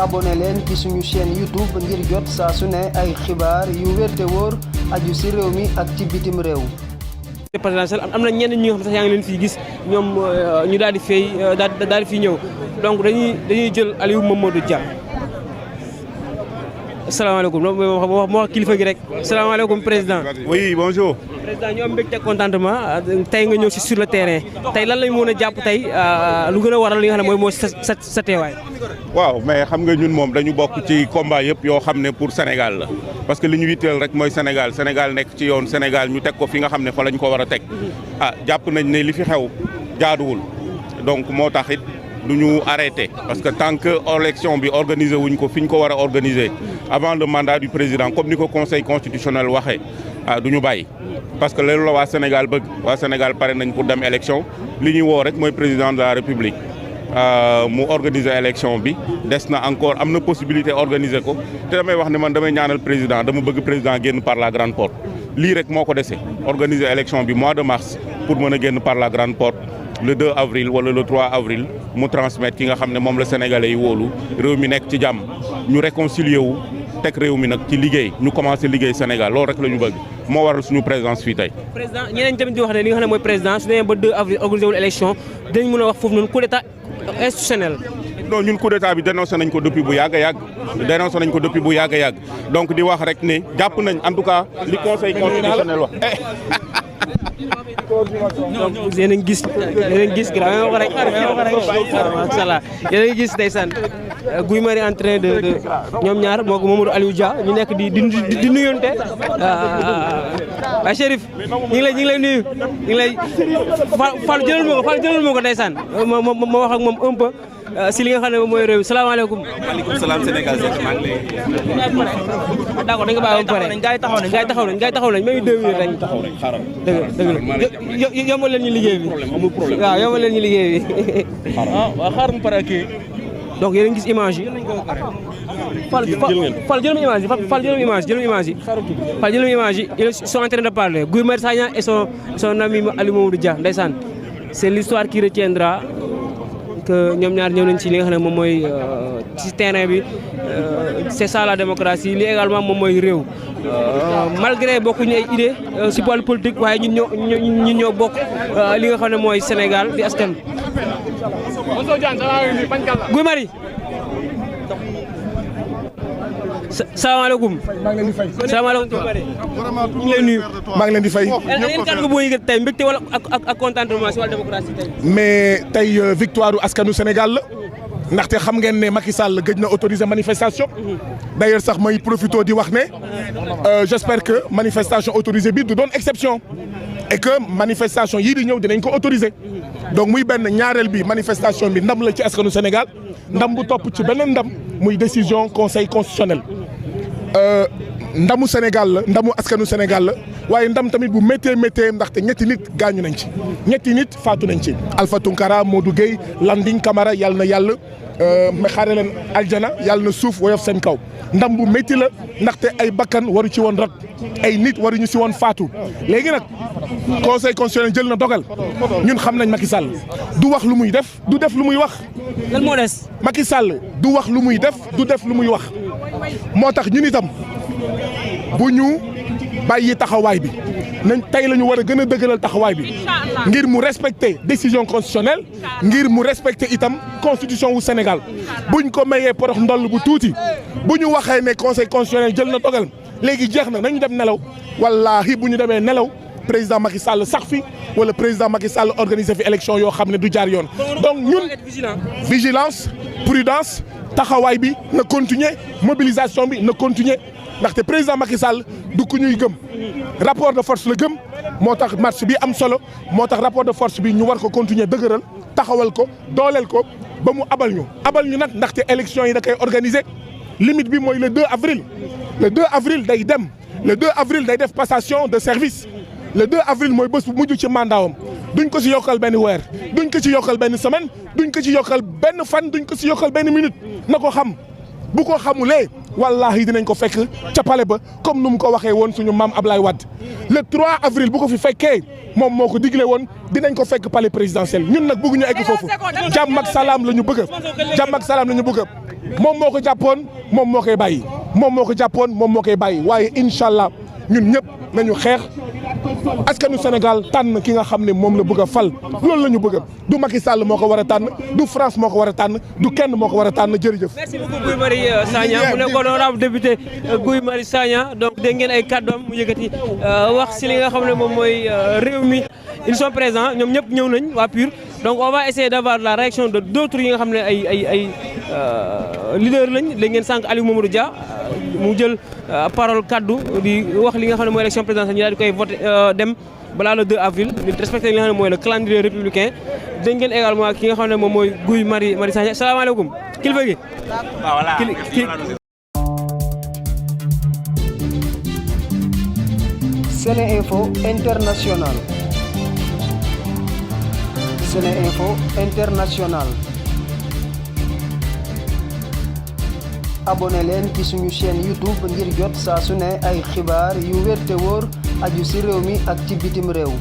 abonné leen ci suñu chaîne YouTube ngir jot saa su ne ay xibaar yu wér te wóor aju ci réew mi ak ci bitim réew. présidentielle am na ñenn ñi nga xam sax yaa ngi leen fii gis ñoom ñu daal di fay daal di fi ñëw donc dañuy jël Aliou Mamadou Dia. asalaamaaleykum moo wax kilifa gi rek. asalaamaaleykum président. oui bonjour. président ñu am mbégte contentement tey nga ñëw si sur le terrain tey lan lañ mën a jàpp tey lu gën a waral li nga xam ne mooy sa teewaay. waaw mais xam nga ñun moom dañu bokk ci combat yëpp yoo xam ne pour Sénégal la parce que li ñu yitteel rek mooy Sénégal nekk ci yoon Sénégal ñu teg ko fi nga xam ne fa lañ ko war a teg jàpp nañ ne li fi xew jaaduwul donc moo tax it du ñu arrêté parce que tant que élection bi organisé wuñ ko fi ñu ko war a organiser avant le mandat du président comme ni ko conseil constitutionnel waxee du ñu bàyyi. parce que loolu la waa Sénégal bëgg waa Sénégal pare nañ pour dem élection li ñuy woo rek mooy président de la République mu organiser élection bi des na encore am na possibilité organiser ko te damay wax ne man damay ñaanal président dama bëgg président génn par la grande porte lii rek moo ko dese organiser élection bi mois de mars pour mën a génn par la grande porte le 2 avril wala le 3 avril mu transmettre ki nga xam ne moom la sénégalais yi wóolu réew mi nekk ci jàmm ñu réconcilier wu teg réew mi nag ci liggéey ñu commencé liggéey Sénégal loolu rek la ñu bëgg moo waral suñu présence fii tey. président ñeneen tamit di wax ne li nga xam ne mooy président su demee ba 2 avril organisé wul élection dañ mën a wax foofu noonu coup d'état institutionnel. non ñun coup d'état bi dénoncé nañ ko depuis bu yàgg a yàgg dénoncé nañ ko depuis bu yàgg a yàgg donc di wax rek ne jàpp nañ en tout cas li conseil constitutionnel wax. donc yéen a ngi gis grand wax rek macha allah yéen a ngi gis ndeysaan Guy Marius en train de ñoom ñaar moo ko Mamadou Aliou Dia ñu nekk di nuyonte waaye Chérif ñu ngi lay nuyu ñu ngi lay Fall jëlal ma ko ndeysaan ma wax ak moom un peu si li nga xam ne moom mooy réew mi salaamaaleykum. maaleykum salaam Sénégal maa ngi lay. d'accord dañ ko bàyyi ba pare gars yi taxaw nañ même 2 minutes lañ. taxaw nañ xaaral. dëgg la yombal leen ñu liggéey bi. amul problème waaw yombal leen ñu liggéey bi. waaw xaaral mu pare kii. donc yéen a ngi gis image yi. Fall jëlum image yi Fall jëlum image yi ils sont en train de parler Guy Marius Sagna et son ami Aliou Mamadou Dia ndeysaan c'est l'histoire qui retiendra que ñoom ñaar ñëw nañ ci li nga xam ne moom mooy ci terrain bi c'est ça la démocratie li également moom mooy réew malgré bokkuñu ay idée ci wàllu politique waaye ñun ñoo bokk li nga xam ne mooy Sénégal di askan Guy Marius salaamaaleykum. maa ngi leen di fay. salaamaaleykum ñu ngi lay nuyu. maa ngi leen di fay. yéen kan nga boo yëgat tey mbégte wala ak contentement si wàllu démocratie tey. mais tey victoire askanu Sénégal la ndaxte xam ngeen ne Macky Sall gëj na autoriser manifestation. d'ailleurs sax may profité di wax ne j'espère que manifestation autorisée bi du doon exception et que manifestation yii di ñëw dinañ ko autoriser. donc muy benn ñaareel bi manifestation bi ndam la ci askanu Sénégal ndam bu topp ci beneen ndam muy décision conseil constitutionnel. ndamu Sénégal la ndamu askanu Sénégal la waaye ndam tamit bu méttee ndaxte ñetti nit gaañu nañ ci ñetti nit faatu nañ ci Alpha Tunkara Modou Gueye Landing Camara yàlla na yàlla ma xaare leen aljana yàlla na suuf woyof seen kaw ndam bu métti la ndaxte ay bakkan waru ci woon rot ay nit waruñu si woon faatu léegi nag conseil constitutionnel jël na dogal ñun xam nañ Macky Sall du wax lu muy def du def lu muy wax. lan moo des. Macky Sall du wax lu muy def du def lu muy wax moo tax ñun itam bu ñu bàyyi taxawaay bi nañ tey la ñu war a gën a dëgëral taxawaay bi ngir mu respecter décision constitutionnelle ngir mu respecter itam constitution wu Sénégal buñ ko mayee porox ndoll bu tuuti bu ñu waxee ne conseil constitutionnel jël na dogal léegi jeex na nañu dem nelaw wallaahi bu ñu demee nelaw président Macky Sall sax fi wala président Macky Sall organiser fi élection yoo xam ne du jaar yoon donc ñun vigilance prudence taxawaay bi na continuer mobilisation bi na continuer ndaxte président Macky Sall du ku ñuy gëm rapport de force la gëm moo tax marche bi am solo moo tax rapport de force bi ñu war ko continuer dëgëral taxawal ko dooleel ko ba mu abal ñu nag ndaxte élection yi da koy organiser limite bi mooy le 2 avril le 2 avril day dem le 2 avril day def passation de service le 2 avril mooy bés bu mujj ci mandaawam duñ ko ci yokkal benn weer duñ ko ci yokkal benn semaine duñ ko ci yokkal benn fan duñ ko ci yokkal benn minute na ko xam bu ko xamulee wallahi dinañ ko fekk ca palais ba comme nu mu ko waxee woon suñu maam Ablaye Wade le 3 avril bu ko fi fekkee moom moo ko digle woon dinañ ko fekk palais présidentiel ñun nag bëgguñu egg foofu jàmm ak salaam la ñu bëgg jàmm ak salaam la ñu bëgg moom moo ko jàppoon moom moo koy bàyyi moom moo ko jàppoon moom moo koy bàyyi waaye incha allah ñun ñëpp nañu xeex askanu Sénégal tànn ki nga xam ne moom la bëgg a fal loolu la ñu bëgg du Macky Sall moo ko war a tànn du France moo ko war a tànn du kenn moo ko war a tànn jërëjëf. merci beaucoup Guy Marius Sagna mu nekkoon honorable député Guy Marius Sagna donc dégg ngeen ay kàddoom mu yëkkati wax si li nga xam ne moom mooy réew mi ils sont présents ñoom ñëpp ñëw nañ waa PUR donc on va essayer d'avoir la réaction de d'autres yi nga xam ne ay leader lañ dégg ngeen sànq Aliou Mamadou Dia mu jël parole kaddu di wax li nga xam ne mooy élection présidentielle ñu daal di koy voté dem balaa le 2 avril di respecté li nga xam ne mooy le calendrier républicain dégg ngeen également ki nga xam ne moom mooy Guy Marius Sagna salaamaaleykum kilifa gi. SeneInfo International. SeneInfo International. abonné leen ci suñu chaîne YouTube ngir jot saa su ne ay xibaar yu wér te wóor aju ci réew mi ak ci bitim réew.